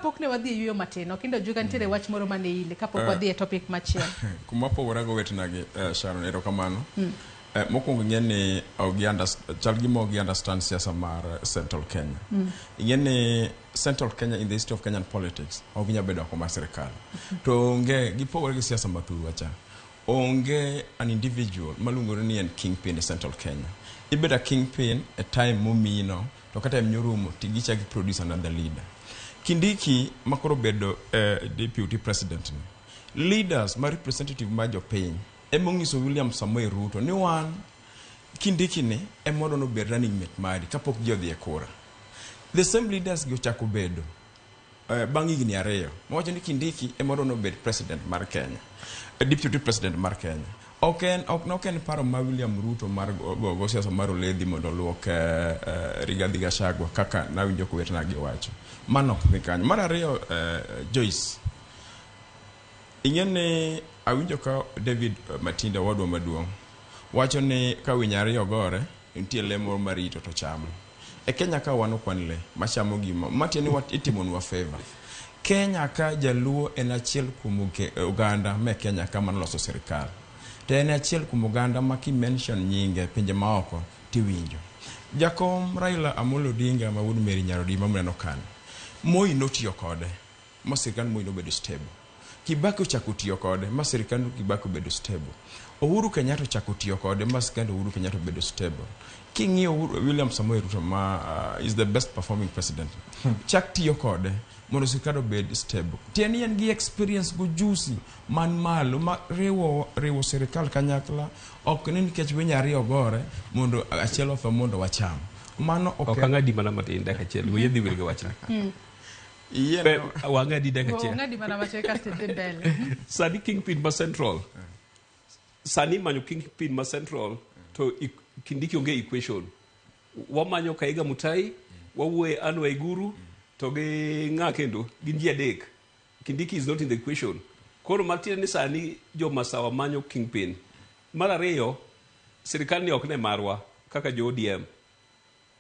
Kapok ne wadhi e yueyo matin, Okindo Ojuga nitiere wach moro mane ile kapok wadhi e topic machielo. Kuma pogore go wetna gi Sharon, erokamano. Mokwongo ing'e ni ok gi chal gima ok gi understand siasa mar Central Kenya. Ing'e ni Central Kenya in the history of Kenyan politics ok ginyal bedo oko mar sirikal. To onge gipogore gi siasa mathurwa cha. Onge an individual maluongore ni en kingpin e Central Kenya. Ibedo a kingpin e time momiyi no to ka time ni orumo to gichak gi produce another leader. Kindiki makoro obedo deputy president ni, leaders ma representative mar jopiny ema onyiso William Samoei Ruto ni wan Kindiki ni ema wadwa ni obed running mate mari kapok ji odhi e kura. The same leaders gi ochako bedo bang' higni 2 mawacho ni Kindiki ema wadwa ni obed president mar Kenya, deputy president mar Kenya. Ok en ok nok en paro ma William Ruto mar go, go siasa mar oledhi mondo oluok Rigathi Gachagua kaka nawinjo kowetena gi wacho. Mano ok dhi kanyo. Mar ariyo, Joyce, ing'e ni awinjo ka David Matinda owadwa maduong' wacho ni ka winy ariyo gore nitie lee moro marito to chamo. E Kenya ka wan ok wan lee machamo gima matiende ni itimonwa favor. Kenya ka jaluo en achiel kuom oganda me Kenya ka manoloso sirikal. To en achiel kuom oganda ma ki mention nyinge pinje maoko tiwinjo. Jakom Raila Amolo Odinga ma wuod Mary Nyarodima muneno kani, Moi notiyo kode ma sirikand Moi nobedo stable. Kibaki ochako tiyo kode ma sirikand Kibaki obedo stable. Uhuru Kenyatta ochako tiyo kode ma sirikand Uhuru Kenyatta obedo stable. King'iyo William Samoei Ruto ma is the best performing president. Chak tiyo kode mondo sirikal obed stable. Tiende ni en gi experience gojusi man malo ma riwo riwo sirikal kanyakla ok ni nikech winy ariyo gore mondo achiel otho mondo wacham. Mano ok Ok ang'adi mana matin dakika achiel. Wiye dhi wil gi wachni. Yie Wang'adi dakika achiel. Ong'adi mana matin kasto idhi mbele. Sani kingpin ma Central. Sani manyo kingpin ma Central to Kindiki onge equation. Wamanyo Kaiga Mutai, wawuoye Anne Waiguru to gi ng'a kendo gin ji adek. Kindiki is not in the equation. Koro matiende ni sani jo Masawa manyo kingpin. Mar ariyo, sirikal ni ok ne marwa kaka jo ODM.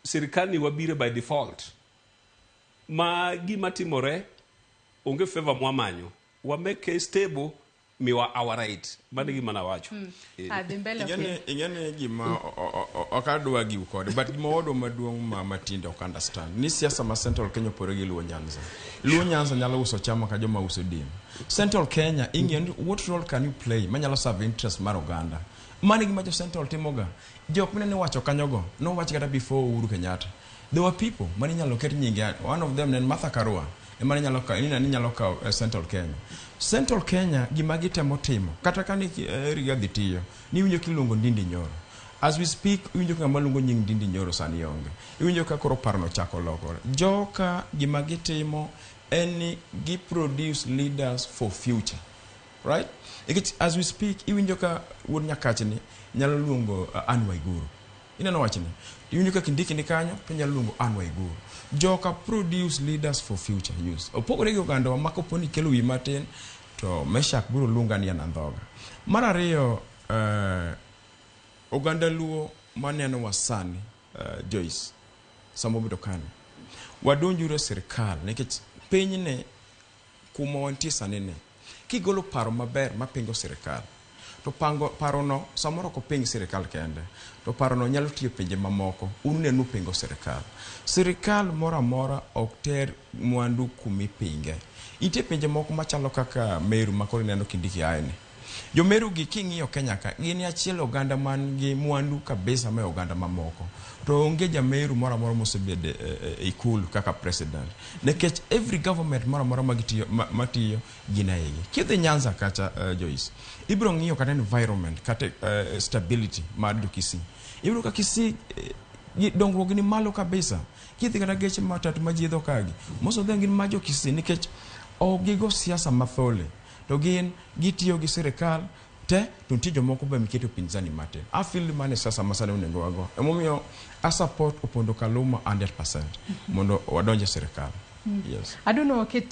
Sirikal ni wabire by default. Ma gima timore onge favor mwamanyo. Wa make stable miwa our right. Mano e gima nawacho. Ah, dhi mbele. Ing'e ni gima ok adwa giw kode but gima owadwa maduong' ma Matinde ok understand ni siasa ma Central Kenya opogore gi Luo Nyanza. Luo Nyanza nyalo uso chama ka joma uso dim. Central Kenya ing'iyo ni what role can you play manyalo serve interest mar oganda. Mano e gima jo Central timoga. Jok mineno iwacho kanyogo nowach kata before Uhuru Kenyatta. There were people mane inyalo ket nyinge one of them ne en Martha Karua ema ne nyalo kawo ni nyalo kawo Central Kenya. Central Kenya gima gitemo timo kata ka ni Rigathi tiyo niwinjo kiluongo Ndindi Nyoro. As we speak iwinjo ka ng'ama luongo nying Ndindi Nyoro sani onge. Iwinjo ka koro parono chako lokore. Joka gima gitimo en ni gi produce leaders for future. Right? Nikech as we speak iwinjo ka wuod Nyakachni nyalo luongo Anne Waiguru. Ineno wachni? Iwinjo ka Kindiki ni kanyo to nyalo luongo Anne Waiguru. Joka produce leaders for future use. Opogore gi ogandawa ma kopo ni kelo wiyi matin to Meshak biro luonga ni an andhoga. Mar ariyo, oganda Luo manenowa sani, Joyce, sama wabedo kani, wadonjuru e sirikal nikech pinyni kuma wantie sani ni, kigolo paro maber mapingo sirikal, to pango parono samoro ok oping sirikal kende, to parono nyalo tiyo e pinje mamoko, un uneno upingo sirikal. Sirikal moro amora ok ter mwandu kumipinge. Nitie pinje moko machalo kaka Meru ma koro ineno Kindiki aye ni. Jo Meru gi king'iyo Kenya ka, gin e achiel oganda man gi mwandu kabisa ma oganda mamoko. To onge ja Meru moro amora mosebedo e ikulu kaka president. Nikech every government moro amora magitiyo, matiyo gin e igi. Kidhi Nyanza kacha, Joyce, ibiro ng'iyo kata environment kata stability mar jo Kisii. Ibiro ka Kisii dongruok ni malo kabisa. Kidhi kata geche matatu ma ji idho kagi, most of them gin ma jo Kisii nikech ok gigo siasa mathole. To gin gitiyo gi sirikal te to nitie jomoko be miketo pinzani matin. I feel mano e siasa ma sani onego wago. Emomiyo a support Opondo Kaluma 100% mondo wadonj e sirikal. Yes. Aduno waket